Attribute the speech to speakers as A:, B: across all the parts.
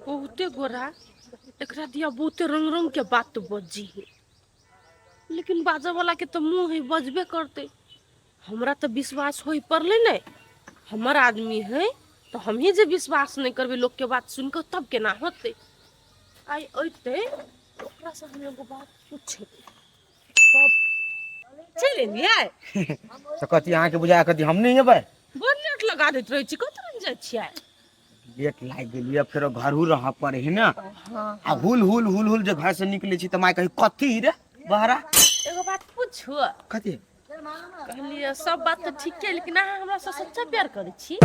A: बहुते गोरा एकरा दिया बहुते रंग रंग के बात बजी है, लेकिन बाजऽ वाला के तऽ मुँह है, बजबे करते। हमरा तऽ विश्वास होय पड़लै नहि, हमर आदमी है तऽ हमही जे विश्वास नहि करबै लोकके बात सुनि कऽ तब केना होतै। आइ अयतै ओकरासँ हम एगो बात पूछबै तब। चलि एलियै?
B: तऽ कथी अहाँके बुझाय कथी हम नहि एबै?
A: बड़ लेट लगा दैत रहै छी, कतऽ रहि जाइ छियै?
B: लेट लागि गेलियै, फेरो घरहु रहऽ पड़े है ने। आ हुल हुल हुल हुल जे घर से निकले छी तऽ माय कही कथी रे बहरा।
A: एगो बात पूछू?
B: कथी?
A: कहलियै सब बात तऽ ठीके, लेकिन अहाँ हमरा से सच्चा प्यार करै छी?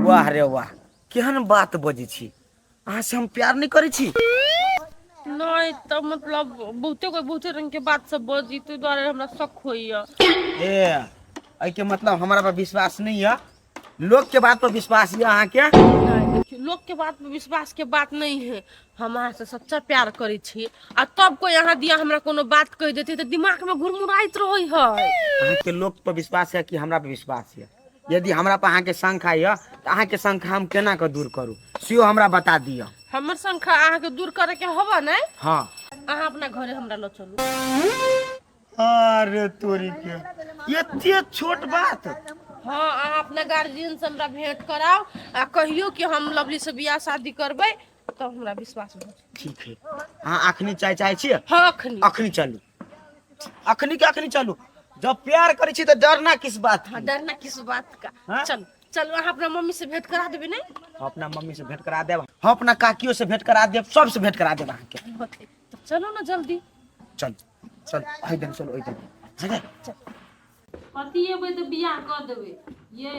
B: वाह रे वाह, केहन बात बजै छी! अहाँ से हम प्यार नहि करै छी?
A: नहि तऽ मतलब बहुते कोइ बहुते रंग के बात सब बजी, ताहि दुआरे हमरा शक होइया।
B: ए, एहिके मतलब हमरा पर विश्वास नहि यऽ, लोक के बात पर विश्वास यऽ अहाँके?
A: नहि, देखियौ, लोक के बात पर विश्वास के बात नहीं है। हम अहाँ से सच्चा प्यार करै छी आ तब कोई अहाँ दिया हमरा कोनो बात कहि देते तऽ दिमाग में घुरमुराइत रहै है।
B: अहाँके लोक पर विश्वास है कि हमरा पर विश्वास यऽ? यदि हमरा पर अहाँके शंका यऽ तऽ अहाँके शंका हम केना कऽ दूर करू, सेहो हमरा बता दिअ।
A: हमर शंका अहाँके दूर करे के हवा नहीं?
B: हाँ।
A: अहाँ अपना घरे हमरा लऽ चलू।
B: अरे तोरी के, एते छोट बात?
A: हाँ, अहाँ अपना गार्जियन से हमरा भेंट कराउ आ कहियो कि हम लवली से बियाह शादी करबै, तब हमरा विश्वास भऽ जायत।
B: ठीक है, अहाँ अखनी चाय चाहै छियै?
A: हाँ, अखनी।
B: अखनी चलू, अखनी के अखनी चलू। जब प्यार करै छी तऽ डरना किस बात?
A: हाँ, डरना किस बात का?
B: हाँ?
A: चलू चलू, अहाँ अपना मम्मी से भेंट करा देबै ने?
B: हम अपना मम्मी से भेंट करा देब, हम अपना काकियो से भेंट करा देब, सबसे भेंट करा देब अहाँके।
A: होतै तऽ चलू ने जल्दी।
B: चल चल, एहि दिन चल, ओहि दिन चल।
C: पति एबै तऽ बियाह कऽ देबै। ये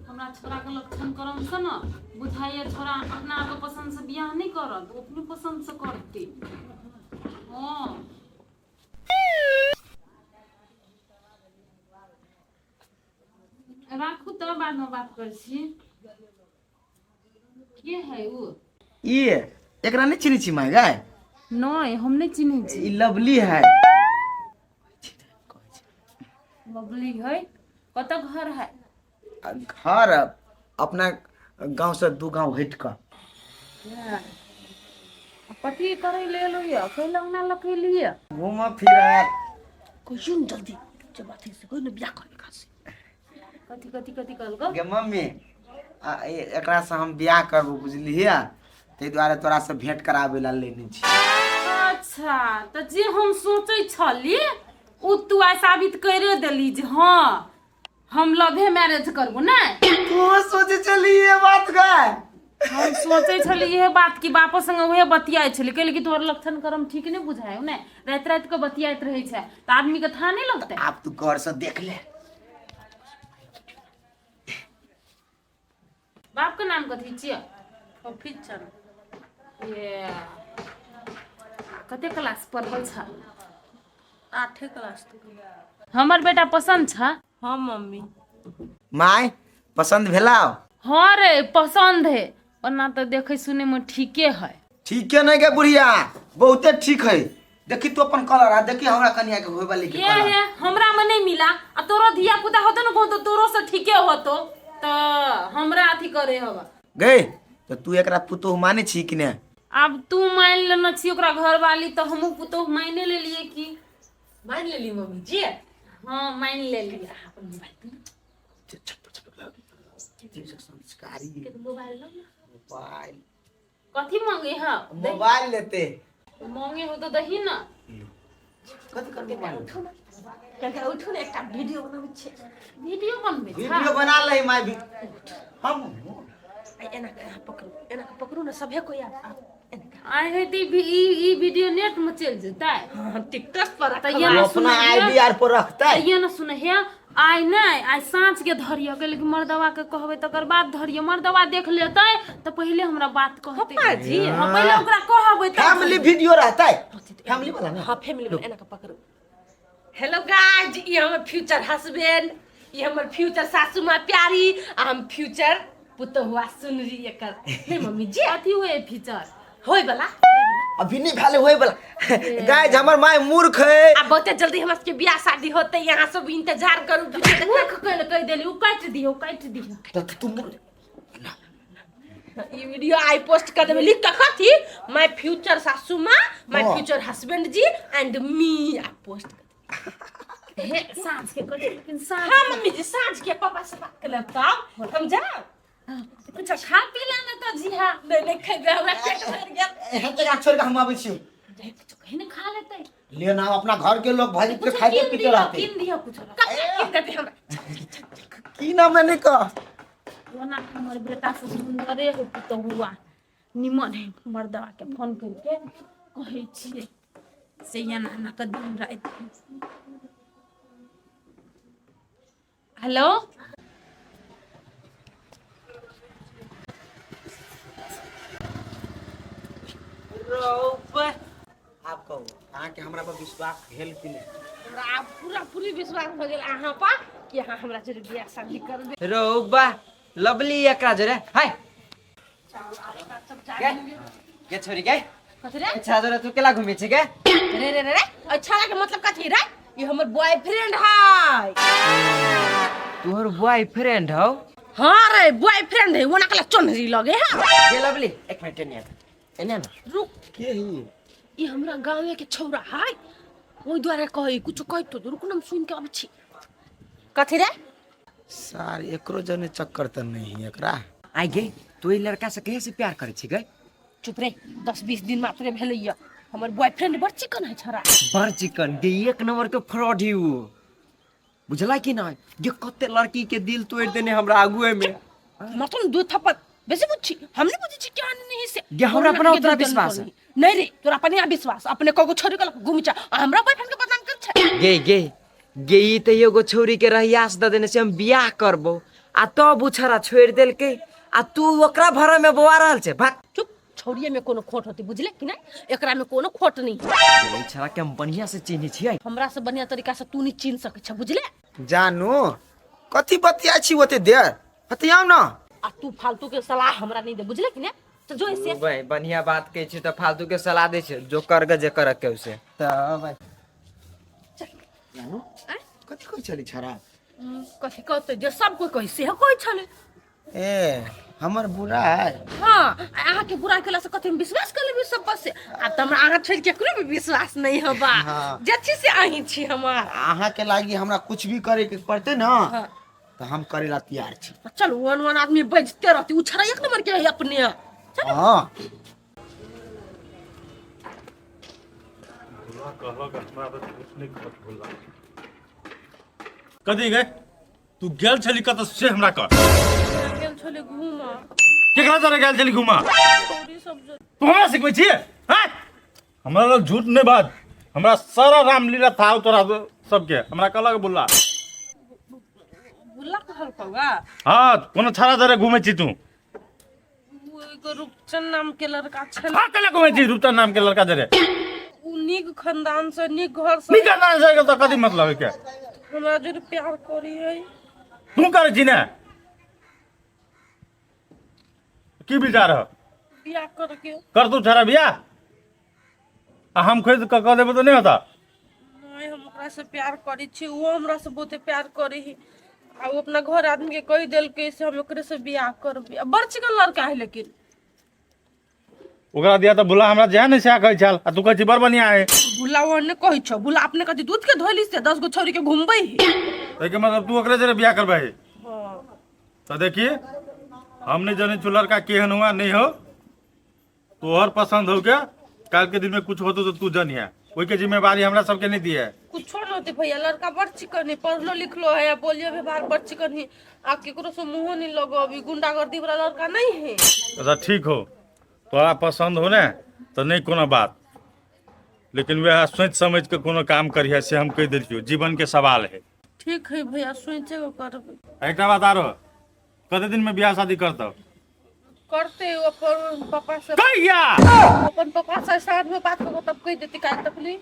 C: हमरा छोराके लक्षण करमसँ ने बुझाइए छोरा अपना आपके पसन्दसँ बियाह नहि करत, ओ अपने पसन्दसँ करतै। हँ, राखू तऽ, बादमे बात करै छी। के है उ?
B: ई एकरा नहि चिन्है छी माय गाय?
C: नहि, हम नहि चिन्है छी।
B: ई लवली है।
C: लवली है, कतऽ घर है?
B: घर अपना गांव से 2 गांव हटि कऽ।
C: कथी करै ले एलहुँ यऽ? कैला अंगना लऽ के एलियै?
B: घूमऽ फिरऽ।
A: कहियो ने जल्दी जे बात है से कहियो ने, बियाह करबै एकरा से।
C: कथी कथी कथी कहलकौ
B: गे मम्मी? एकरा से हम बियाह करबो, बुझलियै? ताहि दुआरे तोरा से भेंट कराबै ला लेने छी।
C: अच्छा, तऽ जे हम सोचै छली ओ तू आइ साबित करे देली जे हाँ, हम लवे मैरिज करबो ने।
B: तू सोचे छली ये बात गए?
C: हम सोचै छली इहे बात कि बापो संगे उहे बतियाइ छली, कहली कि तोहर लक्षण करम ठीक नहि बुझाय ने, राति राति के बतियाइत रहै छै तऽ आदमी के था नहि लगतै।
B: आब तू गौर से देख ले।
C: बाप के नाम कथी छियै?
A: हफीज चंद।
C: ये कते क्लास पढ़ल छ?
A: 8 क्लास तक।
C: हमर बेटा पसन्द छ?
A: हाँ मम्मी।
B: माय, पसंद भेला?
C: हाँ रे, पसंद है। ओना तऽ देखै सुनै में ठीके है।
B: ठीके नहीं के बुढ़िया, बहुते ठीक है। देखी तू अपन कलर आ देखी हमरा कनिया के होय वाली के
C: ये
B: कलर।
C: है हमरा में नहीं मिला आ तोरो धिया पुता होतो ने कहतो तोरो से ठीके होतो, तऽ हमरा अथी करे हवा।
B: गई तो तू एकरा पुतोह माने छी कि ने?
C: आब तू मान लेने छी ओकरा घरवाली तऽ हमहूँ पुतोह माने लेलियै की।
A: मान लेली मम्मी जी?
C: हाँ, मान लेलियै।
B: संस्कारी।
A: मोबाइल लो ना।
B: मोबाइल।
C: कथी मांगे है?
B: मोबाइल लेते।
C: मांगे हो तो दही ना।
B: कथी करबे मोबाइल?
A: कनिका उठू ने, एकटा वीडियो बनाबै छियै।
C: वीडियो बनबै छै?
B: वीडियो बना ले माय भी हम।
A: आ एना के अहाँ पकड़ू, एना के पकड़ू ने, सभे कोइ आब आब एना के।
C: आइ हेतै ई ई वीडियो नेट में चलि जेतै।
A: हाँ, टिकटॉक पर।
C: तऽ
A: रखबै।
C: ये
B: वो अपना
C: सुनै
B: आईडी आर पर रखते।
C: ये न सुनै हे, आइ नहि, आइ साँझ के धरिय गेल कि मर्दवा के कहबै तकर बाद धरिय। मर्दवा देख लेतै तऽ पहिले हमरा बात कहतै।
A: पप्पा जी।
C: हाँ, पहिले ओकरा कहबै तब।
B: फैमिली वीडियो रहता है, फैमिली वाला ना।
A: हाँ, फैमिली वाला। एना के पकड़ू। हेलो गाइज, ई हमर फ्यूचर हस्बैंड, ई हमर फ्यूचर सासू माँ प्यारी आ हम फ्यूचर पुतहुआ सुनरी एकर। नहीं मम्मी जी?
C: अथी हुए फीचर?
A: होय वाला।
B: अभी नहीं भेले, होय वाला। गाइस, हमर माय मूर्ख है।
A: आ बहुते जल्दी हमरा सबके बियाह शादी होते, यहाँ सब इंतजार करू वीडियो देख।
C: मूर्ख कहि कहि देली, ओ काटि दियौ, काटि दियौ।
B: तो तू मूर्ख।
A: ई वीडियो I post कर देबै, लिख के कथी, my future सासू माँ, माय
B: हाँ।
A: Future husband ji and me, आ पोस्ट कर देबै।
C: हे, साँझ के करी, लेकिन साँझ।
A: हाँ मम्मी जी, साँझ के पापा से बात कर लेब तब हम जाओ।
C: कुछ खा पी ले ना तो जी। हाँ।
A: नहीं नहीं, खेबै, हमरा पेट भरि गेल।
B: एहन जगह छोड़ के हम आबै छी।
C: जाय, कुछ कहीं ना खा लेते।
B: ले ना, अपना घर के लोग भाजी के
C: कुछ
B: खाइते
C: कीन
B: पीते
C: दियो,
B: रहते।
C: कीन दियो कुछ।
A: कपड़ा कीन देते हमरा।
B: की नाम है नहीं कह।
C: ओना हमर बेटा से सुंदरे है पुतहुआ, निमन है। मर्दवा के फोन करके कहै छियै से एना एना कऽ दिन राति। हेलो।
B: आब कहू, अहाँके हमरा पर विश्वास भेल कि नहि?
A: हमरा आब पूरा पूरी विश्वास भऽ गेल अहाँ पर कि अहाँ हमरा जरे बियाह शादी करबै।
D: रौ बा, लवली एकरा जोरे हाय गे, गे छोरी गे।
A: कथी रे?
D: अच्छा जोरे तू केला घूमे छी गे?
A: रे रे रे रे, अच्छा के मतलब कथी रे? ई हमर बॉयफ्रेंड है।
D: तोहर बॉयफ्रेंड हौ?
A: हाँ रे, बॉयफ्रेंड है, ओना कला चोनहरी लगे है।
D: गे लवली, एक मिनट एने आ, एने आ ना।
A: रुक।
B: के ही?
A: ई हमरा गाँवे के छौरा है, ओहि दुआरे कहै कुछ कहतो। रुक न, हम सुन के अबै छी। कथी रे?
B: सार एकरो जने चक्कर तऽ नहीं है एकरा।
D: आई गे, तू ई लड़का से कहिया से प्यार करै छी गे?
A: चुप रे, 10-20 दिन मात्रे भेलैया। हमर बॉयफ्रेंड बड़ चिकन है छौरा।
D: बड़ चिकन गे, एक नंबर के फ्रॉड ही उ, बुझला कि नहीं? गे, कते लड़की के दिल तोड़ देने हमरा आगुए में।
A: मतलब दू थप्पड़ बेसी बुझी, हम नहीं बुझी छी क्या नहीं से।
D: गे, हमरा अपना उतना विश्वास है।
A: नहीं रे, तोरा अपने यहाँ विश्वास, अपने कगो छोरी के घूमी चा आ हमरा बॉयफ्रेंड के बदनाम कर छै।
D: गे गे गे, ई तऽ एगो छौरी के रहियास दऽ देने से हम बियाह करबो, आ तब उ छौड़ा छोड़ि देलकै आ तू ओकरा भरा में बौआ रहल छै। भाग।
A: चुप, छौड़िए में कोनो खोट होती, बुझले कि नहीं? एकरा में कोनो खोट नहीं है।
D: ई छौड़ा के हम बढ़िया से चिन्है छियै।
A: हमरा से बढ़िया तरीका से तू नहीं चिन्ह सकै छ, बुझले?
B: जानू, कथी बतिया छी ओते देर? बतियाउ न।
A: आ तू फालतू के सलाह हमरा नहीं दे, बुझले कि नहीं? तो जो ऐसे
D: भाई, बढ़िया बात कहै छी तऽ फालतू के सलाह दै छै। जो कर गे, जे कर के उसे।
B: तऽ भाई जानू, कथी कहै छली छड़ा?
A: कथी कहते, जे सब कोई कहै सेहो कहै छलै।
B: ए, हमर बुरा है?
A: हाँ, आ अहाँके बुरा केला से कथी हम विश्वास कर लेबै सब पर से? आब तऽ हमरा अहाँ छोड़ि के केकरो भी विश्वास नहीं होबा।
B: हाँ।
A: जे छी से अहीं छी हमार।
B: अहाँके लागी हमरा कुछ भी करे के पड़ते न,
A: हाँ।
B: तऽ हम करे ला तैयार छी।
A: चल, वन वन आदमी बजते रहती, उ छड़ा एक नंबर के है अपने।
B: हाँ।
E: कहलक हमरा तऽ झूठ नहि कहत भोला। कथी गे, तू गेल छली कतऽ से हमरा कह।
A: गेल छलै घूमऽ।
E: केकरा जरे गेल छली घूमऽ?
A: छौरी सब जो।
E: तू हमरा सिखबै छियै हैं? हमरा लग झूठ नहि बाज। हमरा सारा रामलीला था तोरा सबके, हमरा कहलक बुल्ला।
A: बुल्ला कहल कौआ?
E: हाँ, कोनो छाड़ा जरे घूमै छी तू?
A: उ एगो रूपचंद नाम के लड़का छल।
E: हाँ, केला घूमै छी रूपचंद नाम के लड़का जरे?
A: उ नीक खानदान से, नीक घर से।
E: नीक नाम से तऽ कथी मतलब है के?
A: हमरा जरे प्यार करी है।
E: तू करै छी ने? की विचार है?
A: बियाह करके।
E: कर तू छड़ा बियाह आ हम खरीद कऽ कऽ देबो तऽ नहि होता?
A: नहीं, हम ओकरा से प्यार करी छी, वो हमरा से बहुते प्यार करी है आ वो अपना घर आदमी के कहि देलकै से हम ओकरे से बियाह करबै। आ बड़ चिकन लड़का है लेकिन।
E: ओकरा दिया तऽ बुला हमरा जएह नहि सएह कहै छल आ तू कहै छी बड़ बढ़िआँ है।
A: भुला ओहने कहै छौ, भुला अपने कथी दूध के धोली से 10 गो छौरी के घुमबै है।
E: ताहिके मतलब तू ओकरे जरे बियाह करबै?
A: हाँ।
E: तऽ देखी, हम नहि जनै छौ लड़का केहन हुआ नहि हो, तोहर पसंद हो के काल्हि के दिन में कुछ होतो तऽ तू जनिहे, ओहिके जिम्मेवारी हमरा सबके नहीं दिए।
A: कुछो न होते भैया, लड़का बड़ चिकन है, पढ़लो लिखलो है आ बोलियो व्यवहार बड़ चिकन है आ केकरो से मुंहो नहीं लगो, अभी गुंडागर्दी वाला लड़का नहीं है।
E: अच्छा ठीक हो, तोरा पसंद हो ने तऽ नहि कोनो बात, लेकिन वएह सोचि समझ के कोनो काम करिहे से हम कहि देलियौ, जीवन के सवाल है।
A: ठीक है भैया, सोचे के करबै।
E: एकटा बात आरो, कते दिन में बियाह शादी करतौ?
A: करते ओ अपन पापा से।
E: कहिया?
A: अपन पापा से साथ में बात करबो तब कहि देती, काहे तकलीफ।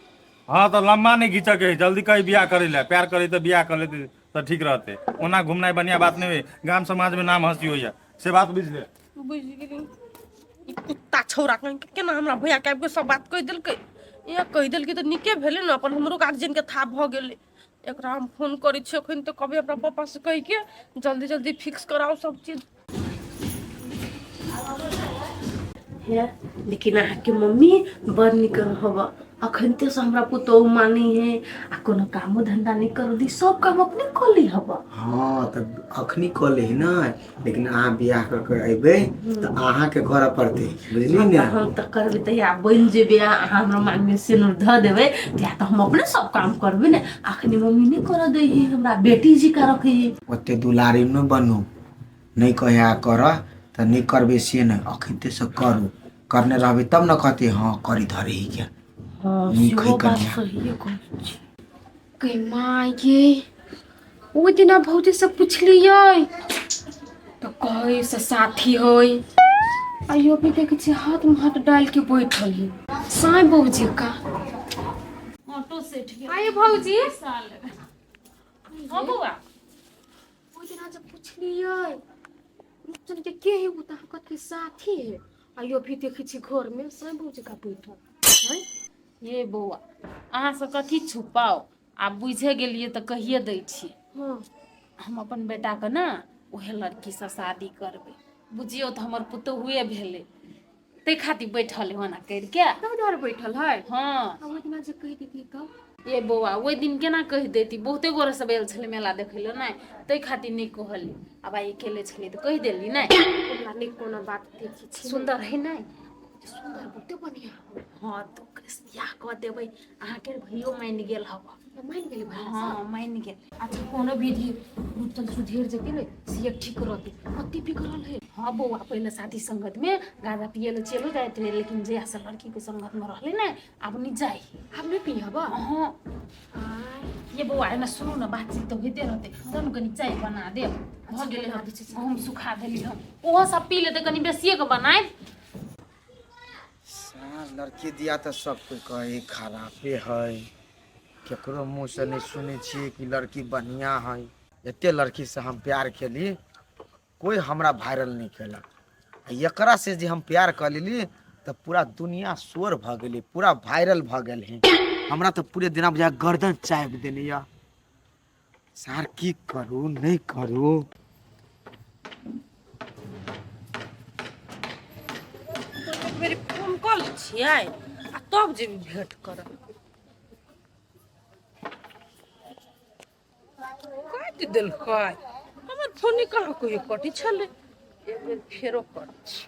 E: हाँ, तऽ लम्बा नहीं घींचके है, जल्दी कहीं बियाह करे ले। प्यार करे तऽ बियाह कर लेते तऽ ठीक रहते। ओना घूमनाइ बढ़िया बात नहीं है, गाम समाज में नाम हंसी होइया, से बात बुझ ले।
A: बुझि गेली। ई कुत्ता छौरा कहीं के केना हमरा भैया के आबि के सब बात कहि देलकै। इहाँ कहि देलकै तऽ नीके भेलै ने, अपन हमरो गार्जियन के था भऽ गेलै। एकरा हम फोन करै छियै एखन तऽ कभी अपना पापा से कहि के जल्दी जल्दी फिक्स कराउ सब चीज। है लेकिन अहाँके मम्मी बड़ नीक हब अखनते से हमरा पुतोहु मानी है आ कोनो कामो धंधा नहीं कर दी सब काम अपने कर ली हब।
B: हँ, तऽ अखनी कऽ लेही ने, लेकिन अहाँ बियाह कऽ के अयबै तऽ अहाँके करऽ पड़तै, बुझलियै ने?
A: हम तऽ करबै, तहिया बनि जेबै आ अहाँ हमरा मांगमे सिनुर धऽ देबै, तहिया तऽ हम अपने सब काम करबै ने। अखनी मम्मी नहि करऽ दै है, हमरा बेटी जी का रखै है।
B: ओते दुलारी नहि बनू, नहि कहै आ करऽ तऽ नहि करबै से नहि, अखनते से करू, करने रहबै तब ने कहतै हँ करी धरे ही के।
A: हँ,
B: नीक
A: सेहो
B: है
A: बात
B: कनिया।
A: सहिए कहै छी। गै माय गे, ओहि दिना भौजी से पुछलियै तऽ कहै से साथी होइ, आइयो भी देखै छियै हाथ में हाथ डालि के बैठल है साँय बौजी का।
C: ऑटो सेठ गेल।
A: आइ भौजी।
C: साल हाँ बौआ।
A: ओहि दिना जब पुछलियै रूपचन के के है, ओ तऽ अहाँ कथी साथी है, आइयो भी देखै छी घर में साँय बौजी का बैठल हैं।
C: ये बौआ, अहाँसँ कथी छुपाओ, आब बुझे गेलियै तऽ कहिए दै छी।
A: हँ।
C: हम अपन बेटाके ने उहे लड़कीसँ शादी करबै, बुझियौ तऽ हमर पुतोहुए भेलै, ताहि खातिर बैठल है ओना करिके।
A: तब दुआरे बैठल है?
C: हँ।
A: आ ओहि दिना जे कहि देती तब?
C: ये बौआ, ओहि दिन केना कहि देती? बहुते गोरे सब आयल छलै मेला देखै लए नहि, ताहि खातिर नहि कहली। आब आइ अकेले छलियै तऽ कहि देली नहि।
A: हमरा नहि कोनो बात देखै छी।
C: सुन्दर है नहि?
A: सुन्दर, बहुते बढ़िया।
C: हँ, तऽ ओकरे से बियाह कऽ देबै। अहाँके भैयो मानि गेल हवा।
A: मानि गेलै भैया?
C: हँ, मानि गेल।
A: अच्छा, कोनो विधि रूपचंद सुधेर जेतै ने से ठीक रहतै, कते बिगड़ल है।
C: हँ बौआ, पहिले साथी संगत में गाँजा पिए लए चलो जाइत रहे, लेकिन जहिया से लड़की के संगत में रहले ने, आब नहीं जाइ।
A: आब नहि पियब?
C: हँ। ये बौआ, एना सुनू ने, बातचीत तऽ होइते रहतै, तहन कनि चाय बना देब, भऽ गेलै हँ, गहूँम सुखा देली हम, ओहो सब पी लेतै, कनि बेसिए के बनायब।
B: सार लड़की दिया तऽ सब कोइ कहै खराबे है, केकरो मुँहसँ नहि सुनै छियै कि लड़की बढ़िआँ है। एते लड़कीसँ हम प्यार केली, कोइ हमरा वायरल नहि केलक, आ एकरा से जे हम प्यार कऽ लेली तऽ पूरा दुनिया शोर भऽ गेलै, पूरा वायरल भऽ गेल है। हमरा तऽ पूरे दिना बुझा गर्दन चापि देने यऽ। सार की करू नहि करू।
A: एक बेर फोन कऽ लै छियै आ तब जेबी भेंट करब। काटि देलकै हमर फोन, कहाँ कहियो कटै छलै? एक बेर फेरो करै छी।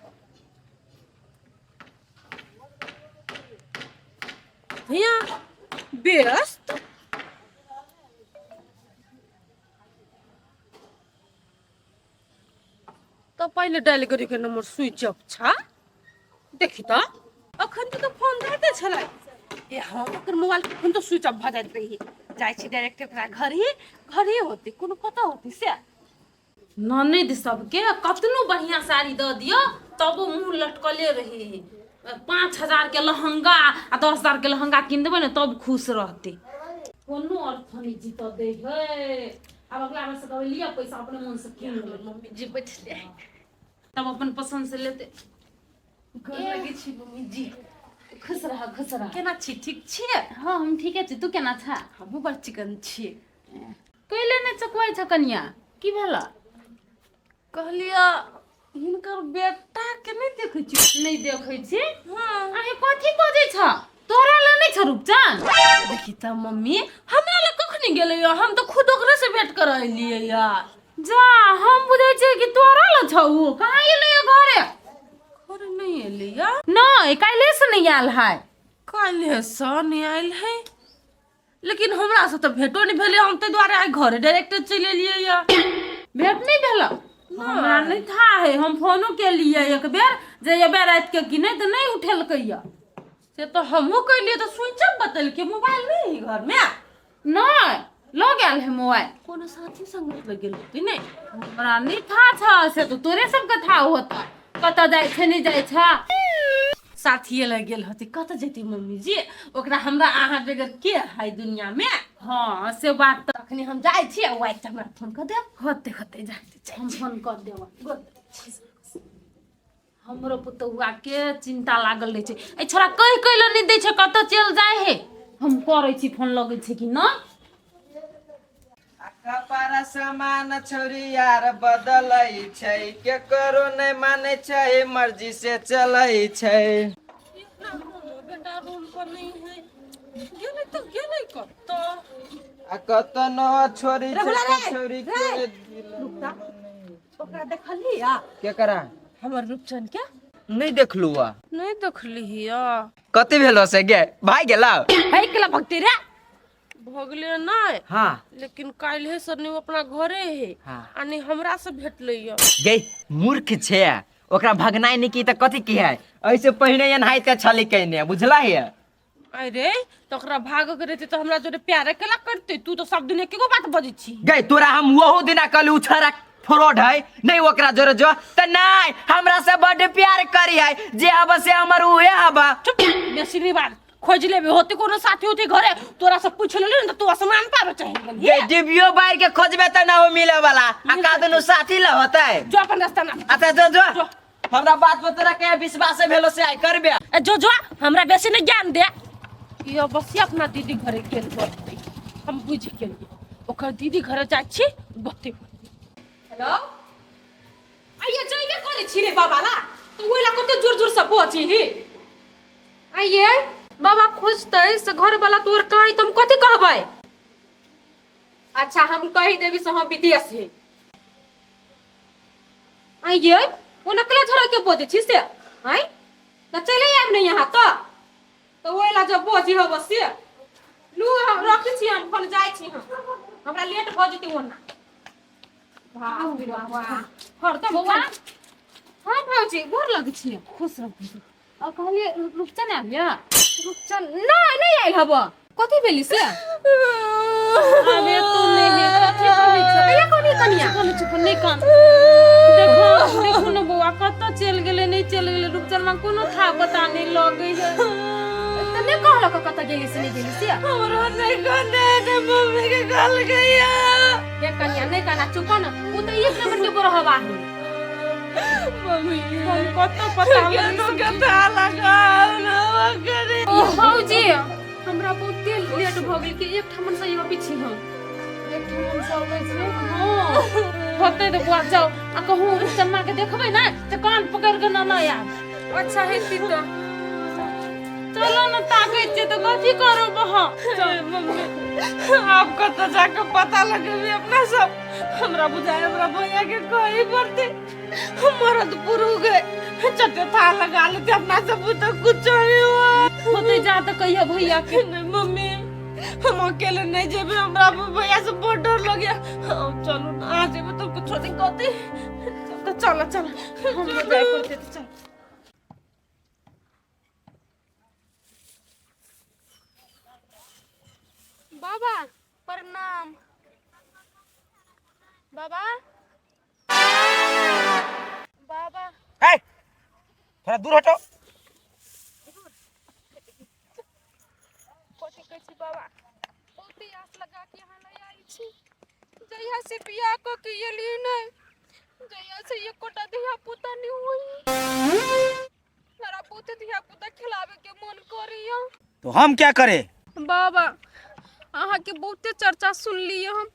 A: भैया व्यस्त। तऽ पहिले डायल करी के नंबर स्विच ऑफ छा। देखी तऽ अखन तऽ फोन जाइते छलै। ए हँ, ओकर मोबाइल के फोन तऽ स्विच ऑफ भऽ जाइत रही। जाइ छी डायरेक्ट ओकरा घर ही, घर ही होती, कोनो कतऽ होती से।
C: ननैद सबके कतनो बढ़िआँ साड़ी दऽ दियौ तबो मुँह लटकले रहै है। 5,000 के लहंगा आ 10,000 के लहंगा कीन देबै ने तब खुश रहतै। कोनो अर्थ नहि जीतऽ दै है। आब अगला बेर से कहबै लिअ पैसा, अपने मोन से कीन लेबै।
A: मम्मी जी बैठले।
C: तब अपन पसन्द से लेतै।
A: गोर लगै छी मम्मी जी।
C: खुश रह, खुश रह।
A: केना छी, ठीक छियै?
C: हँ, हम ठीके छी, तू केना छा?
A: हमहूँ बड़ चिकन छियै।
C: कैले नहि चकुआइ छ कनिया, की भेल?
A: कहलियै हिनकर बेटा के नहि देखै छी।
C: नहि देखै छी?
A: हँ।
C: अहे, कथी बजै छ? तोरा लए नहि छ रूपचन?
A: देखी तऽ मम्मी, हमरा लग कखनी गेलै यऽ? हम तऽ खुद ओकरे से भेंट करऽ एलियै यऽ।
C: जा, हम बुझै छियै कि तोरा लए छौ। उ कहाँ एलै यऽ घरे?
A: घरे नहि एलै यऽ?
C: नहि, काल्हि से नहि आयल है।
A: काल्हि से नहि आयल है, लेकिन हमरा से तऽ भेटो नहि भेलै, हम ताहि दुआरे आइ घरे डायरेक्ट चलि एलियै यऽ।
C: भेट नहि भेल? हमरा नहि था है। हम फोनो केलियै एक बेर जे एबै राति के कि नहि, तऽ नहि उठेलकै यऽ।
A: से तऽ हमहूँ केलियै तऽ स्विच ऑफ बतेलकै, मोबाइल नहि है घरमे।
C: नहि लऽ गेल है मोबाइल।
A: कोनो साथी संग लग गेल होतै नहि?
C: हमरा नहि था छ, से तऽ तोरे सबके था होता, कतऽ जाइ छै नहि जाइ छै।
A: साथिये लग गेल होतै, कतऽ जेतै मम्मी जी? ओकरा हमरा अहाँ बगैर के है दुनियामे?
C: हँ, से बात तऽ।
A: तखनी हम जाइ छी, आ वाइफ हमरा फोन कऽ देब।
C: होते होते, जा, हम फोन कर देब। हमरो पुतहुआ के चिंता लागल रहै छै। एहि छोरा कहि कहि लए नहि दै छै, कतऽ चलि जाइ है। हम करै छी फोन, लगै छै कि नहि।
D: कपारा समान छौरी यार बदलै छै, केकरो नहि मानै छै, मर्जी से चलै छै।
A: बेटा रूम पर नहीं है, गेलै तऽ गेलै कतऽ?
D: आ कतनो छोरी छै छौरी के दिल।
A: ओकरा देखली आ?
D: केकरा?
A: हमर रूपचन के।
D: नहि देखलू आ।
A: नहीं देखली हिया।
D: कथी भेलो से गे? भाई गेला?
A: है केला भक्ति रे भगले नहीं।
D: हाँ।
A: लेकिन काल्हे से नहीं अपना घरे है।
D: हाँ।
A: आ नहीं हमरा से भेटलै या।
D: गे मूर्ख छै, ओकरा भगनाइ नहि की तऽ कथी की है? ऐसे पहिने एनाहिते छली कइने, बुझला है?
A: अरे तऽ ओकरा भागऽ के रहतै तऽ हमरा जोरे प्यारे केला करतै? तू तऽ सब दिन एके गो बात बजै छी।
D: गई तोरा हम वहू दिना कहलू उ छड़ा फ्रॉड है, नहीं ओकरा जोरे जो तऽ नहीं हमरा से बड प्यार करी है, जे हब से हमर उहे हब।
A: चुप, बेसी नहीं बात। खोज लेबे होते कोनो साथी होते घरे, तोरा से पूछ लेली ने तऽ तू आसमान पाबे चाहे गेली।
D: गे डिबियो बार के खोजबे तऽ ना हो मिले वाला, आ का दुनू साथी ल होतै।
A: जो अपन रास्ता ना।
D: अच्छा जो जो, हमरा बात पर तोरा के विश्वास भेलो से आई करबे।
A: ए जो जो, हमरा बेसी नहीं ज्ञान दे। ई अवश्य अपना दीदी घरे गेल होतै, हम बुझि गेलियै। ओकर दीदी घरे जाइ छी, बते।
C: हेलो, आइए जइबे करै छी रे बाबा ला तऽ ओहि ला कते जोर जोर से बजी ही। आइए बाबा खोजतै से घर वाला तोर कहाँ, तऽ हम कथी कहबै? अच्छा हम कहि देबी से हम विदेश है। आइए ओ नकला झड़ा के बजै छी से आइ तऽ चले आयब ने यहाँ तऽ ओहि ला जब बजी हब से लू हम रखै छी, हम फोन जाइ छी, हम हमरा लेट भऽ जेतै ओना। हरदम
F: बौआ। हाँ भौजी, गोर लगै छी।
C: खुश रहू।
F: आ कहलियै रूपचन आयल यऽ? रूपचन नहि, नहि आयल हब। कथी भेली से?
C: अबे तू नहि कथी कहै छ?
F: कहिया कहली कनिया?
C: चुप चुप, नहि कान। देखो देखो ने बौआ, कतऽ चलि गेलै नहि चलि गेलै रूपचनमा, कोनो था पता नहि लगै है।
F: तऽ नहि कहलक कतऽ गेली से नहि गेली से?
A: हमरो नहीं कहने ने मम्मी के कहल गया।
F: हे कनिया, नहि काना, चुप न। ओ तऽ एक नंबर के बरहवा है।
A: मम्मी,
C: हम कतऽ पता
A: केनो कथा लगाओ ना करे।
F: ओ भौजी, हमरा बहुते लेट भऽ गेल कि एक ठामन से अबै छी हम।
C: एक ठाम से अबै छी? हँ होतै तऽ बौआ जाउ आ कहूँ रूपचनमा के देखबै ने तऽ कान पकड़ि कऽ नेने आयब।
F: अच्छा हेती तऽ।
C: चलो ने, ताकै छियै तऽ कथी करब अहाँ?
A: मम्मी, आब कतऽ जाके पता लगेबी अपना सब? हमरा बुझाय हमरा भैया के कही पड़ते, मरद पुरु गए चटे था लगा लेते अपना सब तो कुछ नहीं हुआ।
C: होतै जा तऽ कहियो भैया के।
A: नहीं मम्मी, हम अकेले नहीं जेबे, हमरा भैया से बहुत डर लगे। चलो ना, आ जेबे तो कुछ नहीं कहते तो चलो चलो, हमरो जाय पड़ते तो चल।
F: बाबा प्रणाम बाबा। बाबा।
B: ए, थोड़ा दूर हटो।
F: कथी कहै छी बाबा, बहुते आस लगा के यहाँ लऽ आयल छी। जहिया से बियाह कऽ के एली ने, जहिया से एकोटा धिया पुता नहि होई। हमरा बहुते धिया पुता खिलावे के मन करैया।
B: तो हम क्या करें?
F: बाबा, अहाँके बहुते चर्चा सुनलियै हम।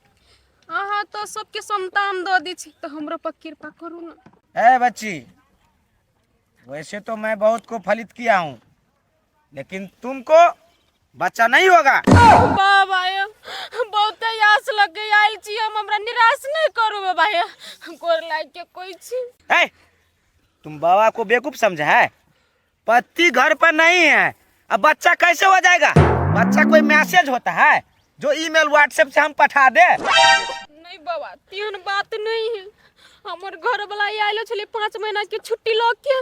F: अहाँ तऽ सबके संतान दऽ दै छी, तऽ हमरो पर कृपा करू ने।
B: ए बच्ची, वैसे तो मैं बहुत को फलित किया हूँ, लेकिन तुमको बच्चा नहीं होगा।
F: बाबा ये बहुते आस लग के आयल छी हम, हमरा निराश नहीं करू बाबा ये, गोर लाग के कोई छी।
B: ए, तुम बाबा को बेवकूफ समझा है? पति घर पर नहीं है, अब बच्चा कैसे हो जाएगा? बच्चा कोई मैसेज होता है जो ईमेल व्हाट्सएप से हम पठा दे?
F: नहीं बाबा, तेहन बात नहीं है। हमर घर वाला आयल छलै 5 महीना के छुट्टी लऽ के,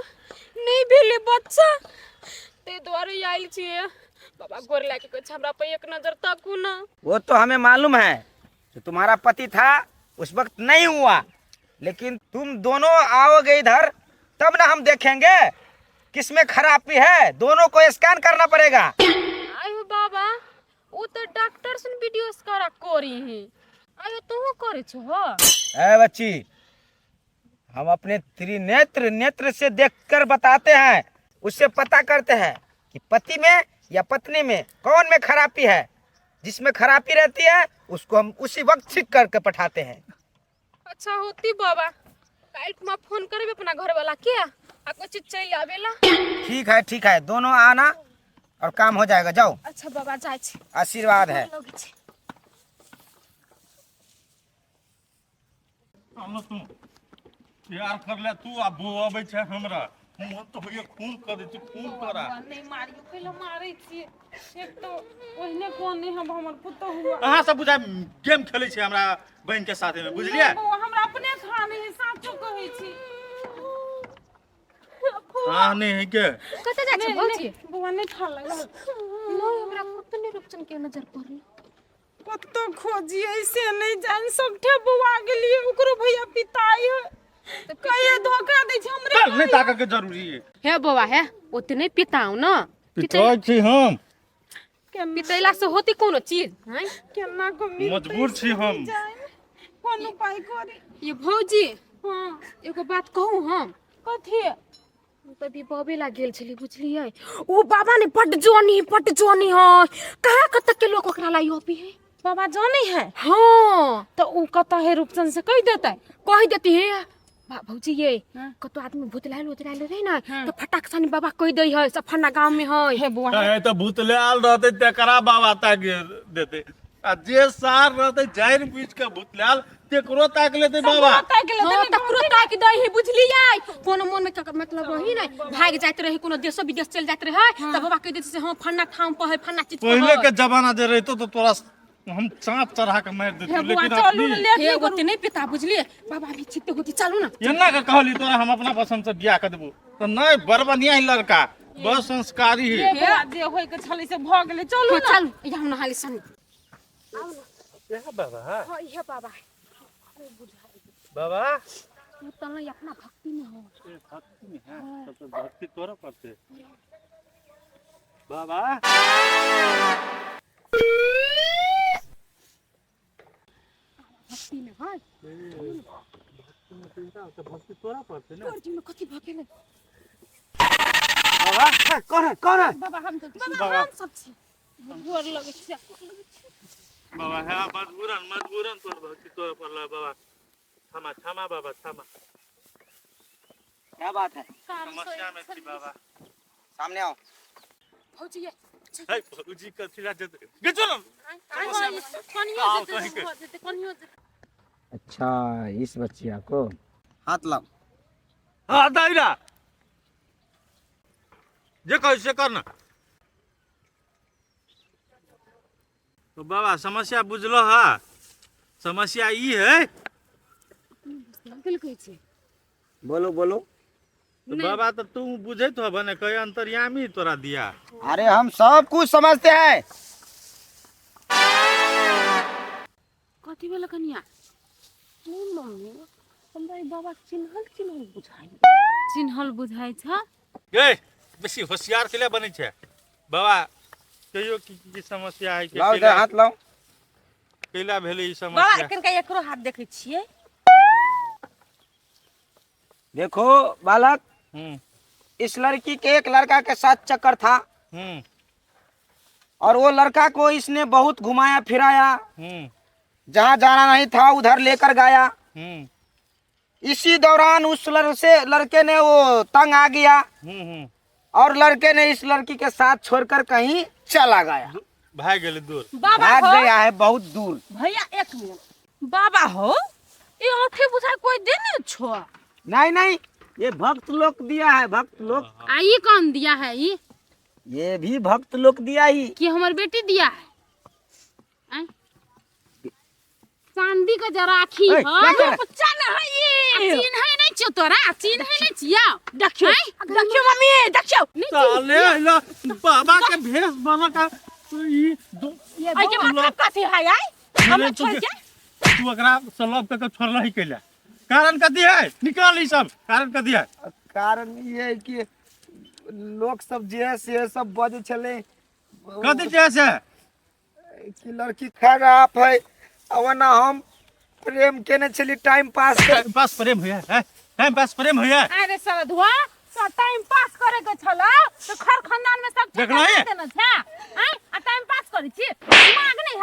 F: नहीं भेलै बच्चा, ताहि दुआरे आयल छियै। बाबा, गोर लाग के कहै छी, हमरा पर एक नजर ताकू ना।
B: वो तो हमें मालूम है, जो तुम्हारा पति था उस वक्त नहीं हुआ, लेकिन तुम दोनों आओगे इधर तब ना हम देखेंगे किसमें खराबी है। दोनों को स्कैन करना पड़ेगा।
F: आयो बाबा, ओ तऽ डॉक्टर सुन वीडियो करा करी है। आयो तोहू करै छहो?
B: ए बच्ची, हम अपने त्रिनेत्र नेत्र से देखकर बताते हैं, उससे पता करते हैं कि पति में या पत्नी में कौन में खराबी है। जिसमें खराबी रहती है उसको हम उसी वक्त ठीक करके पठाते हैं।
F: अच्छा होती बाबा, काल्हि खुमा फोन करबे अपना घर वाला के आ कुछ चलि आवेला।
B: ठीक है ठीक है, दोनों आना और काम हो जाएगा। जाओ।
F: अच्छा बाबा, जाइ छी।
B: आशीर्वाद है।
F: लगै छै।
E: आनो तू प्यार कर ले तू आ बो अबै छै हमरा मोन तऽ होइए खून कऽ दै छी खून तोरा।
C: बौआ, नहि मारियौ, कैला मारै छियै? एक तऽ ओहिने कोन नहि हम हमर पुतहु हुआ।
E: अहाँ सब बुझाय गेम खेलै छै हमरा बहिन के साथे में, बुझलियै?
C: नहि बौआ, हमरा अपने खा नहि है, साँचो कहै छी।
E: हाँ नहीं है के।
F: कतऽ जाइ छै
C: नहि,
F: भौजी?
C: नहि, बौआ नहि खा लगल।
F: नहि, हमरा कतऽ नहि रूपचन के नजर पड़ल।
C: कतऽ खोजियै से नहि जानि, सबठे बौआ गेलियै, ओकरो भैया पिताई है, कहिए धोखा दै छै हमरे।
E: चल, नहीं ताकऽ के जरूरी है।
A: हे बौआ हे, ओते नहि पिताउ न।
E: पिताई छी हम।
A: पितैला से होती कोनो चीज हैं?
C: केना को मिलतै?
E: मजबूर छी हम।
C: जानि कोन उपाय करी।
A: ये भौजी।
C: हाँ।
A: एगो बात कहू हम?
C: कथी?
A: हम तऽ अभी बाबे ला गेल छली, बुझलियै? ओ बाबा ने बड्ड जोनी है, बड्ड जोनी है। कहाँ कतऽ के लोग ओकरा ला अबी है।
C: बाबा जानै है?
A: हाँ।
C: तऽ ओ कतऽ है रूपचन से कहि देतै?
A: कहि देती है भौजी ये।
C: हाँ।
A: कतो आदमी भूतलायल उतलायल रहे ना,
C: हाँ।
A: तो फटाक सानी बाबा कहि दै है, सब फन्ना गाँव में है।
C: हे बौआ।
E: है तऽ भूतले आयल रहतै तेकरा बाबा ताक देतै आ जे सार रहतै जानि बुझि के भूतलायल तेकरो ताक लेतै बाबा।
C: ताकि लेतै।
A: हाँ,
C: ने।
A: तकरो ताकि दै है, बुझलियै? कोनो मन में मतलब रही ने, भागि जाइत रहे, कोनो देशो विदेश चलि जाइत रहे, तऽ बाबा कहि देते से हाँ फन्ना ठाम पर है, फन्ना चीज पर
E: पहिले
A: है।
E: के जमाना जे रहितो तो तोरा हम चाँप चढ़ा के मारि
C: हे
E: देतौ,
C: बौआ,
E: लेकिन
C: चलू ने,
E: अखनी
C: लेट
A: हे
C: नहि करू।
A: ओते नहि पिता, बुझलियै? बाबा भी छिते होती, चलू ना।
E: एना के कहली तोरा हम अपना पसंद से बियाह कर देबो तऽ नहीं, बड़ बढ़िया है लड़का, बड़ संस्कारी है।
C: हे बौआ, जे होय के छलै से भऽ गेलै, चलू
A: हाँ,
C: ने।
A: चलू, यहाँ हम नहाली सन।
E: बाबा।
A: हाँ, इहे बाबा।
E: बाबा।
A: तू तो नहीं अपना भक्ति में हो।
E: भक्ति में है तब तो भक्ति तोरा पड़ते बाबा।
A: भक्ति में है।
E: भक्ति तोरा पड़ते ना।
A: तोर जी में कथी भऽ गेलै?
E: बाबा।
B: कौन है, कौन है?
C: बाबा, हम तऽ
E: बाबा।
C: हम सब छी, गोर लगै छी।
E: बाबा है, मजबूरन मजबूरन तोर भक्ति तोरा पड़ला बाबा, क्षमा क्षमा बाबा क्षमा।
B: क्या बात है?
E: समस्या में थी बाबा।
B: सामने आओ।
A: भौजी ये।
E: है भौजी, कथी ला जेते गेचो ना।
C: कनियो
E: आओ,
C: जेतै
E: कहीं के।
C: भऽ जेतै, कनियो जेतै।
B: अच्छा, इस बच्चिया को हाथ लाओ।
E: हाँ दाइरा, जे कहै से कर ना। तो बाबा समस्या बुझलो हा, समस्या ई है।
A: गेल कहै छै।
B: बोलो बोलो।
E: तो बाबा, तो तू बुझैत हो ने, कहे अंतर्यामी तोरा दिया।
B: अरे, हम सब कुछ समझते हैं।
A: कथी भेल कनिया? नहीं मम्मी, हमरा ई बाबा चिन्हल चिन्हल बुझाइ।
C: चिन्हल बुझाइ छ?
E: गे, बेसी होशियार के लिए बनै छै बाबा, कहियो की की समस्या है के।
B: लाओ इधर, हाथ लाओ।
E: कैला भेलै ई
A: बाबा।
E: समस्या?
A: एखन का एकरो हाथ देखै छियै।
B: देखो बालक, इस लड़की के एक लड़का के साथ चक्कर था और वो लड़का को इसने बहुत घुमाया फिराया, जहाँ जाना नहीं था उधर लेकर गया। इसी दौरान उस से लड़के ने वो तंग आ गया और लड़के ने इस लड़की के साथ छोड़कर कहीं चला गया।
E: भाग गेलै दूर।
A: बाबा
B: भाग
A: हो।
B: गया है बहुत दूर।
A: भैया, एक मिनट, बाबा हो, ये औंठी बुझाइ कोई देने छो?
B: नहीं नहीं, ये भक्त लोग दिया है, भक्त लोग।
C: आ ई कौन दिया है ई?
B: ये भी भक्त लोग दिया ही।
C: कि हमर बेटी दिया है? आँय? चांदी के जराखी।
B: ए,
C: है।
B: क्या कर रहा है?
A: बच्चा न है ये।
C: चिन्है नहि छियौ तोरा, चिन्है नहि छियौ?
A: देखियो देखियो मम्मी, देखियो।
E: साले अइला बाबा के भेष बना का तो ई
A: आई के मतलब कथी है आई हमरा छोड़ के?
E: तू एकरा से लव के छोड़ला ही कैला, कारण कथी है? निकाल ई सब, कारण कथी है?
B: कारण ये है कि लोग सब जे है से सब बजे छले।
E: कथी छै से?
B: कि लड़की खराब है, आ ओना हम प्रेम केने छली टाइम पास कर।
E: टाइम पास प्रेम होइया है? टाइम पास प्रेम होइया?
C: अरे सरधुआ, तो टाइम पास करे के छला तो खर खानदान में सब
E: देखलही?
C: देने छा? आँय, आ टाइम पास करै छी, दिमाग नहि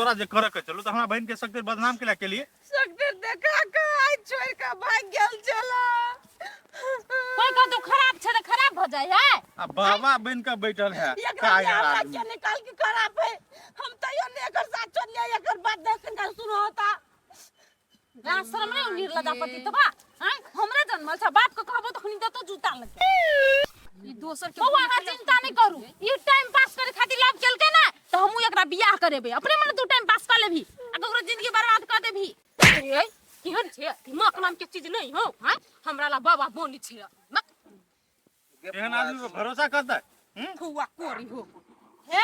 E: तोरा जे करे के चलू तऽ हमरा बहिन के सकते बदनाम केला के लिए
A: सकते देखा के आइ छोड़ के भाग गेल छला।
C: कोई कहतो खराब छै तऽ खराब भऽ जाइ है।
E: आ बाबा बन के बैठल है
A: एकरा
E: कायर
A: हमरा
E: आदमी।
A: के निकाल के खराब है, हम तैयो ने एकर साथ छोड़लियै, एकर बात देख के सुनो होता।
C: लाज शरम नहीं निर्लजापति तो बा आय हमरे जन्मल छ बाप के कहबो तखनी देतो जूता लगे।
F: ई दोसर के
C: बौआ अहाँ चिंता नहीं करू, ई टाइम पास करे खातिर लव केलके ना त हमहू एकरा बियाह करेबे, अपने मने तू टाइम पास कर लेबी आ ककरो जिंदगी बर्बाद कर देबी।
A: ए केहन छै दिमाग नाम के चीज नहीं हो। हां हमरा ला बाबा बोनी छै मत
E: एहन आदमी पर भरोसा करता है?
A: फुआ कोरी हो।
C: हे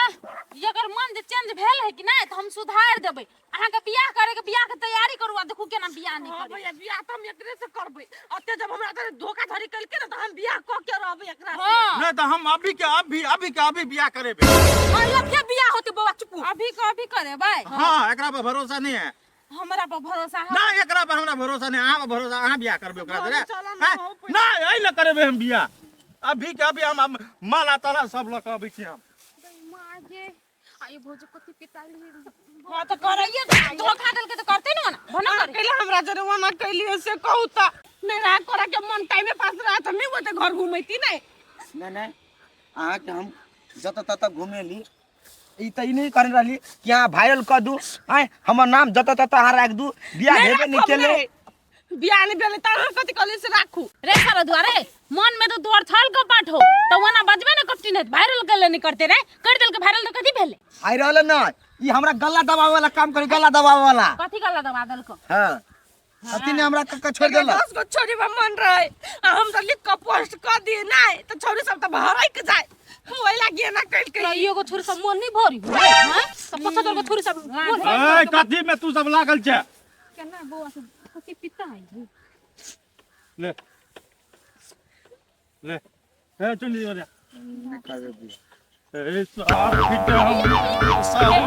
C: ई अगर मन जे चेंज भेल है कि नहीं त हम सुधार देबै। अहाँ के बियाह करे के बियाह के तैयारी करू आ देखू केना बियाह नहीं
A: हां
C: करे।
A: भैया बियाह त हम एकरे से करबै, अते जब हमरा तोरे धोखाधड़ी केलके ना त हम बियाह क के रहबै एकरा से।
C: हां
E: नहीं तो हम अभी के अभी अभी के अभी बियाह करेबे।
A: हां अभी बियाह होते बौआ चुपू।
C: अभी के अभी करेबै।
E: हाँ एकरा पर भरोसा नहीं है।
C: हमरा पर भरोसा है
E: ना एकरा पर हमरा भरोसा नहीं, अहाँ पर भरोसा, अहाँ बियाह करबै ओकरा से रे।
A: चला ना,
E: हैं?
A: हो
E: ना एहि लए करेबै हम बियाह, अभी के अभी हम माला ताला सब लऽ कऽ अबै छी हम।
F: आई भौजी कथी पिटाइल।
C: हां त करैये धोखा देलके त करते न ना भना करे।
A: कैला हमरा जरे ओना कैलियो से कहू त नहीं रहा करा के मन टाइमे पास रहा त नहीं ओते घर घुमैती नहीं।
B: नहीं नहीं अहाँके हम जतऽ ततऽ घुमेली, ई त ई नहीं करने रहली कि अहाँ वायरल कऽ दू, आँय हमर नाम जतऽ ततऽ अहाँ राखि दू, बियाह हेबे नहीं केलै।
A: बियाह नहीं भेलै त अहाँ कथी कहली से राखू।
C: रे सारा दुआरे मन में तो तोर छल कपाट हो त ओना बजबे न कपटी नहीं वायरल केले नहीं करते रे, कर देलके वायरल त कथी भेलै?
B: वायरल न ई हमरा गला दबावे वाला काम करी, गला दबावे वाला।
C: कथी गला दबा देलको?
B: हां अथी ने हमरा कक्का छोड़ देलक।
A: 10 गो छोरी में मन रहे आ हम त लिख के पोस्ट क दिए नहीं त छोरी सब त भरक जाए, ओइ लागी एना कइल के।
C: त एगो छोरी सब मन नहीं भरी हो हां त 75 गो छोरी सब मन
E: ए कथी में तू सब लागल छै?
F: केना बौआ सब कथी पिता है?
E: ले ले ए चुन ली रे। ए साहब फिट हम साहब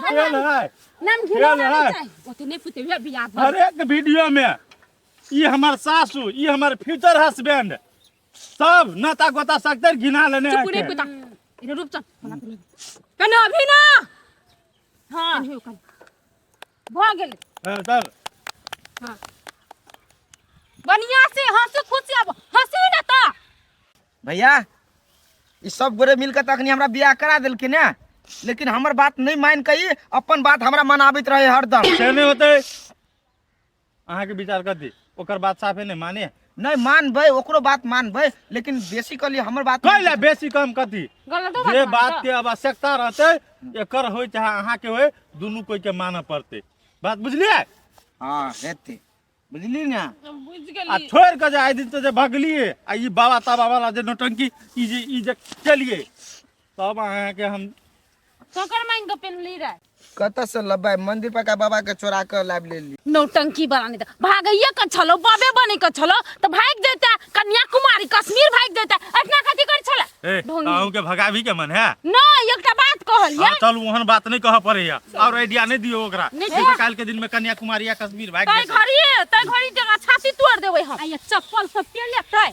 E: खेल है
C: नाम घिनौना
E: खेल है।
C: नहीं चाही
A: ओते नहीं पुते हुए बियाह भर।
E: हर एक वीडियो में ई हमर सासू, ई हमर फ्यूचर हस्बैंड, सब नाता गोता सकते घिना लेने
A: चुप रे
E: है।
A: पिता इधर रुक चल कने अभी ना।
C: हां भ गेल।
E: हां चल
A: हां
C: बढ़िया से हंसी खुशी अब हंसी ना त
B: भैया ई सब गोरे मिलकर तखनी हमरा बियाह करा देलखिन ने, लेकिन हमर बात नहीं मान के ई अपन बात हमरा मनाबैत रहे हरदम।
E: से नहीं होते अहाँ के विचार कथी? ओकर बात साफे नहीं माने।
B: नहीं मानबै, ओकरो बात मानबै, लेकिन बेसिकली हमर बात
E: कैला बेसी कम कथी?
C: गलत
E: जे बात के आवश्यकता रहते एकर होय चाहे अहाँ के होय, दुनू कोई के मानऽ पड़ते। बात बुझलियै?
B: हाँ हेतै, बुझली ना?
A: बुझ
E: आ
A: गेली।
E: छोड़ के जे आइ दिन से जे भगलिए आ ई बाबा ताबा वाला जे नौटंकी ई जे ई जे केलिए तब अहाँ के हम
C: ककर मांग के पेनली रे?
B: कतऽ से लबै? मंदिर पर का बाबा के चोरा के लाबि लेली।
C: नौटंकी वाला नहीं त भागैये के छलो, बाबे बने के छलो त भाग जेता, कन्याकुमारी कश्मीर भाग जेता, एतना कथी कर छला?
E: ए
C: ढोंगी।
E: अहूँ के भगाबी के मन है?
C: न एकटा बात कहलियै।
E: हाँ, चलू ओहन बात नहीं कहऽ पड़ैया और आइडिया नहीं दियौ ओकरा।
C: नहीं
E: कि काल्हि के दिन में कन्याकुमारी या कश्मीर भागि
C: तै
E: जेतै।
C: घड़ी तै घड़ी जगह छाती तोड़ देबै हम।
A: आ ये चप्पल सब पेले तै।